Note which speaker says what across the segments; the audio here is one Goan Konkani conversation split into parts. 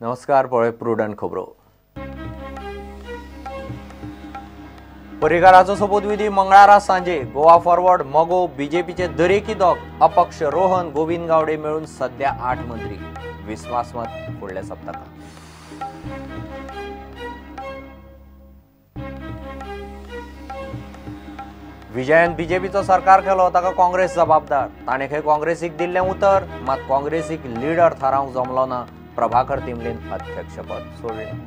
Speaker 1: नमस्कार, पळय प्रुडंट खबरो. पर्रीकाराचो सोपूतविधी मंगळारा सांजे. गोवा फॉरवर्ड, मगो, बीजेपीचे दरेकी दोग, अपक्ष रोहन गोविंद गावडे मेळून सध्या 8 मंत्री. विस्वासमत फुडल्या सप्तकात. विजयान बीजेपीचो सरकार केलो ताका काँग्रेस जबाबदार. ताणें खंय काँग्रेसीक दिल्लें उतर, मात काँग्रेसीक लिडर थारावंक जमलो ना. प्रभाकर तिमलेन अध्यक्षपद सोडलें.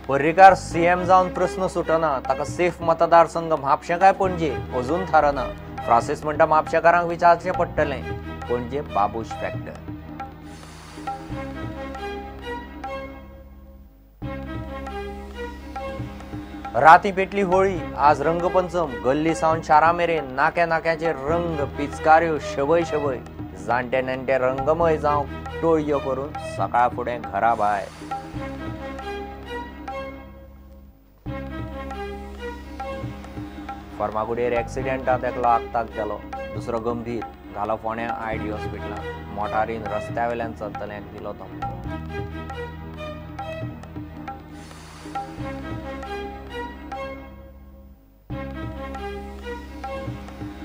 Speaker 1: पर्रीकार सीएम जावन प्रस्न सुटना, ताका सेफ मतदारसंघ म्हापशें काय पणजे अजून थारना. फ्रांसीस म्हणटा म्हापशेकारांक विचारचें पडटलें. पणजे बाबूश फॅक्टर. राती पेटली होळी, आज रंगपंचम. गल्ली सावन शारा मेरेन नाक्या नाक्याचे रंग, पिचकाऱ्यो शबय शबय. जाणटे नेणटे रंगमय जावंक टोळयो करून सकाळ फुडें घरा भायर. फर्मागुडयेर एक्सिडेंटांत एकलो आक्ताक गेलो, दुसरो गंभीर. घालो फोंड्या आयडी हॉस्पिटलांत. मोटारीन रस्त्या वेल्यान चलतल्यांक दिलो धपको.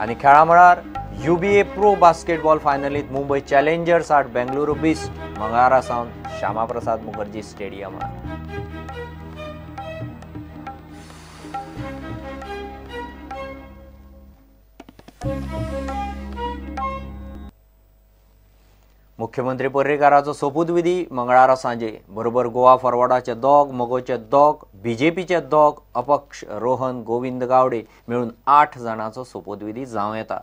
Speaker 1: आनी खेळा मळार UBA pro basketball फायनलींत मुंबय चॅलेंजर्स आड बेंगळुरू बिस्ट. मंगळारा सावन श्यामाप्रसाद मुखर्जी स्टेडियमार. मुख्यमंत्री पर्रीकाराचो सोपूतविधी मंगळारा सांजे. बरोबर गोवा फॉरवर्डाचे दोग, मगोचे दोग, बीजेपीचे दोग, अपक्ष रोहन गोविंद गावडे मेळून 8 जाणांचो सोपूतविधी जावं येता.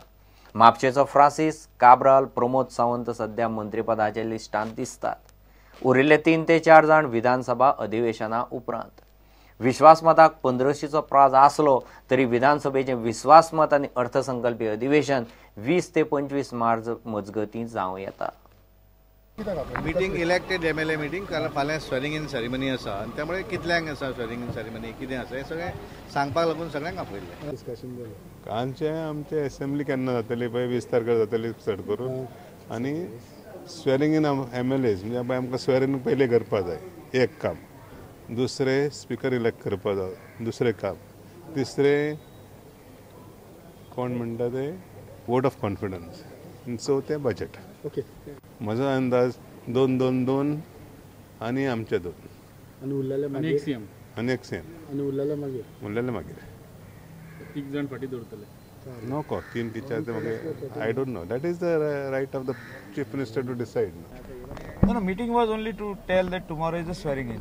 Speaker 1: म्हापशेचो फ्रांसीस काब्राल, प्रमोद सावंत सध्या मंत्रीपदाच्या लिस्टांत दिसतात. उरिल्ले 3 ते 4 जाण विधानसभा अधिवेशना उपरांत. विश्वासमताक 1500चो प्राज आसलो तरी विधानसभेचें विस्वासमत आनी अर्थसंकल्पी अधिवेशन 20 ते 25 मार्च मजगतीं जावं येता.
Speaker 2: मिटींग इलेक्टेड एमएलए मिटींग कारण फाल्यां स्वेरिंग इन सेरेमनी आसा आनी त्यामुळे कितल्यांक आसा स्वेरिंग इन सेरेमनी कितें आसा हें सगळें सांगपाक लागून सगळ्यांक आपयल्लें.
Speaker 3: आमचें आमचें एसेंब्ली केन्ना जातली पळय 20 तारखेर जातली चड करून. आनी स्वेरिंग इन एमएलएज म्हणजे आमकां स्वेरिंग पयलें करपाक जाय एक काम, दुसरें स्पिकर इलेक्ट करपाक जाय दुसरें काम, तिसरें कोण म्हणटा तें वोट ऑफ कॉन्फिडन्स, चवथें बजेट.
Speaker 4: ओके,
Speaker 3: म्हजो अंदाज 2 2 2 आनी आमचे 2
Speaker 4: आनी उरलेले मागीर
Speaker 5: एक सीएम
Speaker 3: आनी एक सीएम
Speaker 4: आनी उरलेले मागीर
Speaker 3: उरलेले मागीर
Speaker 5: 3 जाण फाटीं दवरतले.
Speaker 3: नको 3 ते 4 मागीर I don't know. That is the right of the chief minister to decide.
Speaker 6: No, no, meeting was only to tell that tomorrow is the swearing in.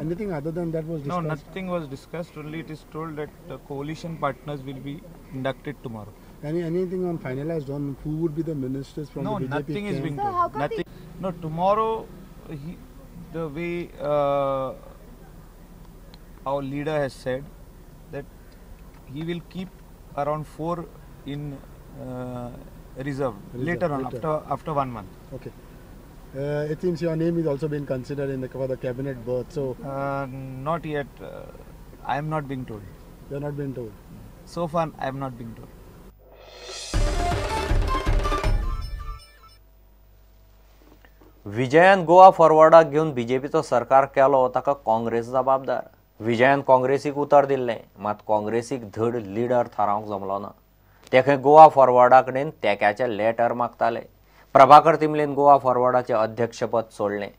Speaker 4: Anything other than that was discussed?
Speaker 6: No, nothing was discussed. Only it is told that the coalition partners will be inducted tomorrow.
Speaker 4: Anything on finalized on who would be the ministers from
Speaker 6: no,
Speaker 4: the BJP?
Speaker 6: No, nothing is being
Speaker 4: camp?
Speaker 6: told. Nothing. No, tomorrow, the way our leader has said that he will keep around 4 in reserve later on, after 1 month.
Speaker 4: Okay. It seems your name is also being considered in the for the cabinet berth. So
Speaker 6: not yet. I am not being told.
Speaker 4: You are not being told.
Speaker 6: So far, I am not being told.
Speaker 1: Vijayan Goa फॉरवर्डाक घेवन बीजेपीचो सरकार केलो ताका काँग्रेस जबाबदार. विजयान काँग्रेसीक उतर दिल्लें, मात काँग्रेसीक धड लिडर थारावंक जमलो ना. ते खंय गोवा फॉरवर्डा कडेन तेक्याचें लेटर मागताले. प्रभाकर तिमलेन गोवा फॉरवर्डाचें अध्यक्षपद सोडलें.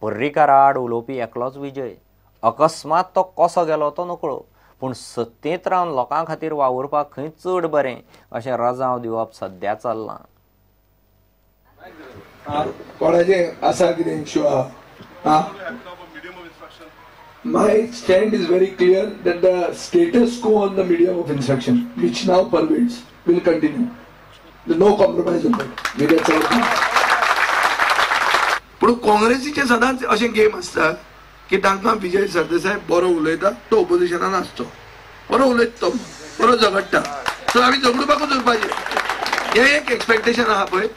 Speaker 1: पर्रीकारा आड उलोवपी एकलोच विजय. अकस्मात तो कसो गेलो तो नकळो, पूण सत्तेंत रावन लोकां खातीर वावुरपाक खंय चड बरें अशें रजांव दिवप सद्या चल्लां.
Speaker 7: कोणाचें आसा कितें इश्यू आहा? My stand is very clear that the status quo on the medium of instruction which now pervades will continue. No compromise on that. पूण काँग्रेसीचे सदांच अशें गेम आसता की तांकां विजय सरदेसाय बरो उलयता, तो ओपोजिशनान आसतो, बरो उलयता, तो बरो झगडटा, सो आमी झगडुपाकूच उरपाचें. हें एक एक्सपेक्टेशन आहा पळय,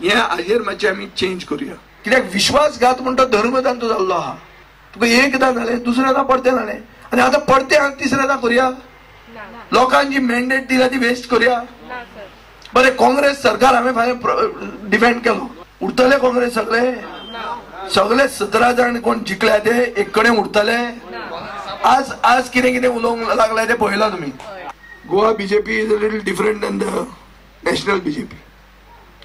Speaker 7: हें हाजेर मातशें आमी चेंज करुया. कित्याक विश्वासघात म्हणटा धर्म तांचो जाल्लो आहा. तुका एकदां जालें, दुसऱ्यादां परतें जालें, आनी आतां परतें आनी तिसऱ्यादां करुया. लोकांची मॅन्डेट दिला ती वेस्ट करुया. बरें, काँग्रेस सरकार हांवें फाल्यां डिफेंड केलो, उरतले काँग्रेस सगळे सगळे 17 जाण कोण जिखल्या ते एक कडेन उरतले. आज आज कितें कितें उलोवंक लागले ते पळयला तुमी. Goa BJP is a little different than the national BJP.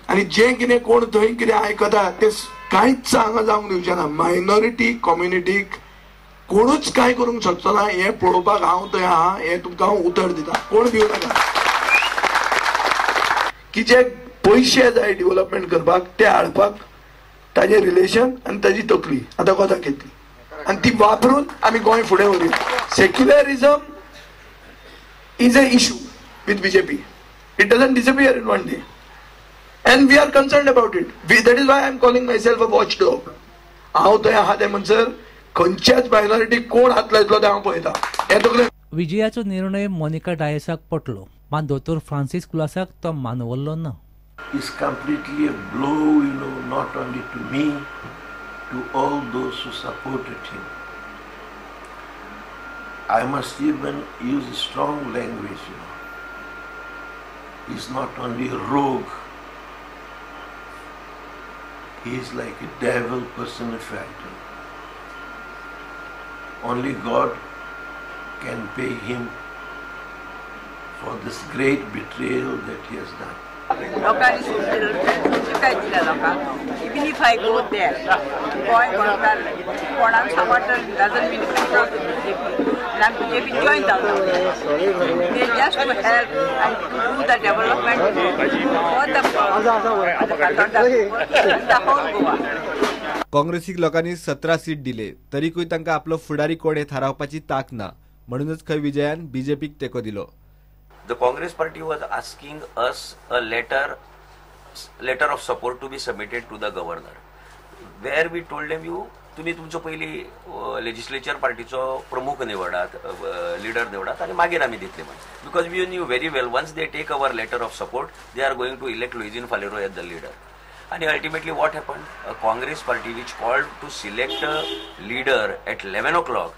Speaker 7: आनी जें कितें कोण थंय कितें आयकता तें कांयच हांगा जावंक दिवचें ना. मायनॉरिटी कम्युनिटीक कोणूच कांय करूंक शकचो ना हें पळोवपाक हांव थंय आहा, हें तुमकां हांव उतर दिता. कोण दिवं नाका की जे पयशे जाय डेव्हलपमेंट करपाक ते हाडपाक ताजें रिलेशन आनी ताजी तकली आतां कोताक येतली आनी ती वापरून आमी गोंय फुडें व्हरुया. Secularism is a issue with BJP. It doesn't disappear in one day and we are concerned about it. That is why I am calling myself a watch dog. हांव थंय आहा ते म्हणसर खंयच्याच मायनॉरिटी कोण हात लायतलो तें हांव पळयता. हें तकलें.
Speaker 8: विजयाचो निर्णय मोनिका डायसाक पटलो, मात दोतोर फ्रांसीस कुलासाक तो मानवल्लो ना.
Speaker 9: Is completely a blow, you know, not only to me, to all those who supported him. I must even use strong language, you know. He's not only a rogue, he is like a devil personified. Only God can pay him for this great betrayal that he has done.
Speaker 10: लोकांनी काय दिला लोकांक. Even if I go there, Goa गोंयकार कोणाक सांबाळटा doesn't mean BJP. BJP join जावना. They just to help and to do the development for the whole Goa.
Speaker 11: काँग्रेसीक लोकांनी 17 सीट दिले तरीकूय तांकां आपलो फुडारी कोण हें थारावपाची तांक ना, म्हणूनच खंय विजयान बीजेपीक तेंको दिलो.
Speaker 12: The Congress party was asking us a letter of support to be submitted to the governor, where we told them, you तुम्ही तुमचो पयली लेजिस्लेचर पार्टीचो प्रमुख निवडात, लिडर निवडात आनी मागीर आमी दितले म्हण. Because we knew very well once they take our letter of support they are going to elect Luizinho Faleiro as the leader. आनी ultimately what happened, Congress party which called to select a leader at 11 o'clock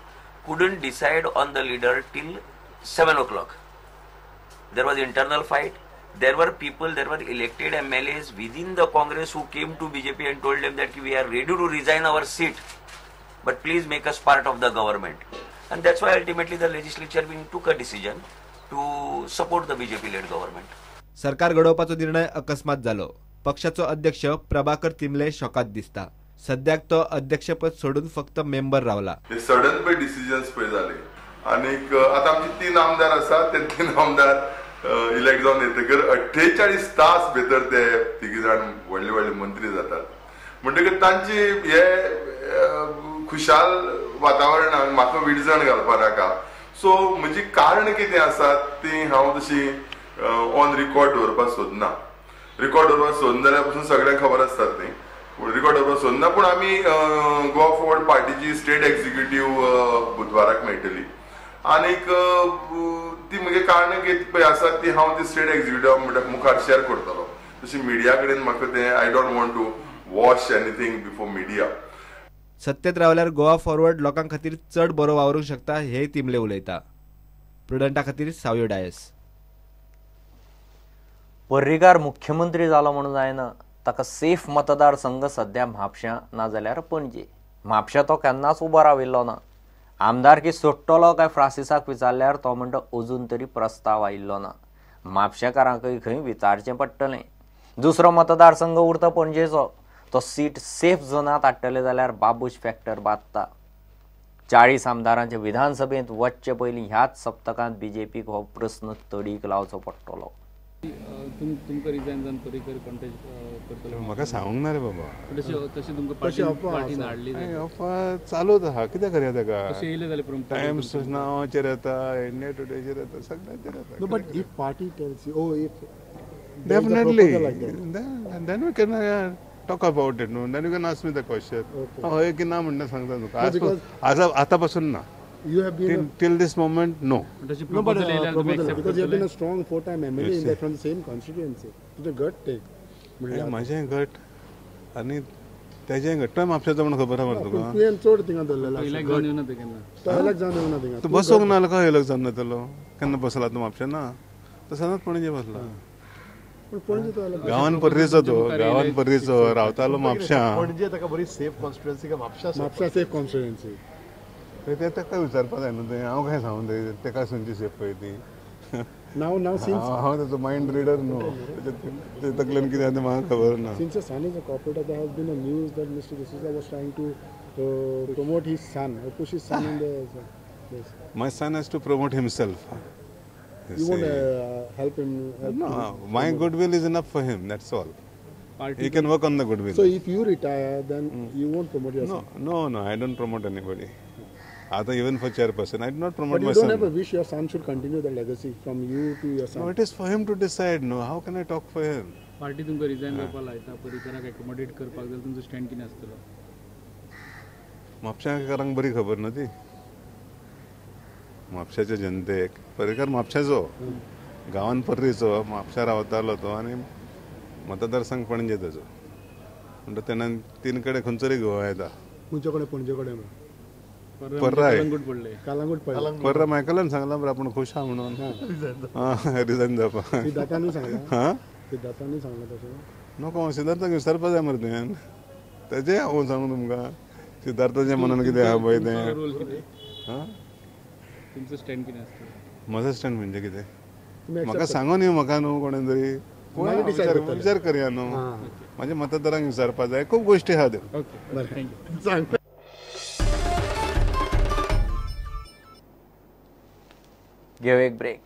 Speaker 12: couldn't decide on the leader till 7 o'clock. There was internal fight. There were people, there were elected MLAs within the Congress who came to BJP and told them that we are ready to resign our seat, but please make us part of the government. And that's why ultimately the legislature took a decision to support the BJP-led government.
Speaker 11: सरकार घडोवपाचो निर्णय अकस्मात जालो. पक्षाचो अध्यक्ष प्रभाकर तिमले शॉकात दिसता. सद्याक तो अध्यक्षपद सोडून फक्त मेंबर रावला.
Speaker 13: सडन पळय डिसिजन्स पळय जाले आनीक आतां आमचे 3 आमदार आसात, ते 3 आमदार इलेक्ट जावन येतकर 48 तास भितर ते तिगी जाण व्हडले व्हडले मंत्री जातात. म्हणटकीर तांची हे खुशाल वातावरणाक म्हाका विडजण घालपा नाका. सो म्हजी कारण कितें आसात ती हांव तशी ऑन रिकॉर्ड दवरपाक सोदना. रिकॉर्ड दवरपाक सोदना जाल्यार पसून सगळ्यांक खबर आसतात न्ही, रिकॉर्ड दवरपाक सोदना. पूण आमी गोवा फॉरवर्ड पार्टीची स्टेट एक्झिक्युटीव बुधवाराक मेळटली आनीक ती म्हगे कारणां कितें पळय आसात ती हांव ती स्टेट एक्झिक्युटिव्हा मुखार शेअर करतलो. तशी मिडिया कडेन म्हाका तें I don't want to wash anything before media.
Speaker 11: सत्तेत रावल्यार गोवा फॉरवर्ड लोकां खातीर चड बरो वावरूंक शकता हेंय तिमले उलयता. प्रुडंटा खातीर सावयो डायस.
Speaker 1: पर्रीकार मुख्यमंत्री जालो म्हणून जायना, ताका सेफ मतदारसंघ सध्या म्हापश्यां नाजाल्यार पणजे. म्हापश्यां तो केन्नाच उबो राविल्लो ना. आमदारकी सोडटलो काय फ्रांसिसाक विचारल्यार तो म्हणटा अजून तरी प्रस्ताव आयिल्लो ना. म्हापशेकारांकय खंय विचारचें पडटलें. दुसरो मतदारसंघ उरता पणजेचो. तो सीट सेफ झोनांत हाडटले जाल्यार बाबूश फॅक्टर बादता. 40 आमदारांचे विधानसभेंत वचचे पयलीं ह्याच सप्तकांत बीजेपीक हो प्रस्न तडीक लावचो पडटलो.
Speaker 5: तुमकां रिजायन जावन पर्रीकर कॉन्टेस्ट करतलो
Speaker 3: म्हाका सांगूंक ना रे बाबा.
Speaker 5: तशें तुमकां पार्टीन हाडली
Speaker 3: अफवा चालूच आहा, कितें करया ताका.
Speaker 5: तशें येयलें जाल्यार
Speaker 3: टायम्स नावाचेर येता, इंडिया टुडेचेर येता, सगळ्यांचेर येता.
Speaker 4: No, but if party tells you, oh, if
Speaker 3: definitely, then we can talk about it. No, then you can ask me the question. हय की ना म्हणटा सांगता तुका. आतां पासून ना.
Speaker 4: You have been
Speaker 3: till this moment, no.
Speaker 4: No, but because you have been a strong 4-time MLA in that from the same constituency. तुझे गट ते.
Speaker 3: म्हजें गट आनी तेजें गट. तुवें म्हापशेचो म्हणून खबर आहा मरे तुका.
Speaker 4: तुवें चड थिंगा धरलेलो.
Speaker 5: इलेक्ट जावन येवना ते केन्ना.
Speaker 4: तो इलेक्ट जावन येवना थिंगा.
Speaker 3: तूं बसोंक ना जाल्यार खंय इलेक्ट जावन येतलो? केन्ना बसला तूं म्हापशें ना? तो सदांच पणजे बसला. गांवान पर्रीचो तो, गांवान पर्रीचो रावतालो म्हापश्यां.
Speaker 14: पणजे ताका बरी सेफ कॉन्स्टिट्युएन्सी काय म्हापश्यां?
Speaker 4: म्हापश्यां सेफ कॉन्स्टिट्युएन्सी.
Speaker 3: ते ताका विचारपाक जाय न्हू तें. हांव काय सांगूं तें ताका खंयची सेफ पळय ती.
Speaker 4: Now since
Speaker 3: हांव ताचो मायंड रिडर न्हू, ते तकलेन कितें आसा तें म्हाका खबर ना.
Speaker 4: Since your son is a corporator, there has been a news that Mr. D'Souza was trying to promote his son or push his son in the place.
Speaker 3: My son has to promote himself.
Speaker 4: You won't help him?
Speaker 3: No, my goodwill is enough for him, that's all. He can work on the goodwill.
Speaker 4: So if you retire, then you won't promote your son?
Speaker 3: No, no, I don't promote anybody. Even for chairperson, I do not promote my son.
Speaker 4: But you don't ever wish your son should continue the legacy from you to your son?
Speaker 3: No, it is for him to decide. No, how can I talk for him?
Speaker 5: Party तुमकां रिजायन करपाक लायता, पर्रीकराक एकोमोडेट करपाक जाल्यार तुमचो स्टँड कितें आसतलो?
Speaker 3: म्हापश्यांकारांक बरी खबर न्हू ती. म्हापश्याच्या जनतेक पर्रीकर म्हापश्याचो, गांवान पर्रीचो, म्हापश्या रावतालो तो आनी मतदारसंघ पणजे ताचो. म्हणटा तेन्ना तीन कडेन खंयचो तरी गोवा येता.
Speaker 4: खंयचे कडेन? पणजे कडेन.
Speaker 3: पर्राय
Speaker 4: कालांगूट
Speaker 3: पर्रा मायकलान सांगलां बरें आपूण खूश आहा म्हणून रिजायन जावपाक.
Speaker 4: सिद्धार्थानूय सांगलां? सिद्धार्थानूय सांगलां तशें?
Speaker 3: नको, सिद्धार्थाक विचारपा जाय मरे तुवें. तेजें हांव सांगू तुमकां सिद्धार्थाच्या मनान कितें आहा पळय तें.
Speaker 5: तुमचो स्टँड कितें आसता?
Speaker 3: म्हजो स्टँड म्हणजे कितें म्हाका सांगून न्ही, म्हाका न्हू कोणें तरी विचार करया न्हू. म्हाज्या मतदारांक विचारपा जाय, खूब गोश्टी आहा त्यो.
Speaker 4: ओके,
Speaker 1: घेऊ एक ब्रेक.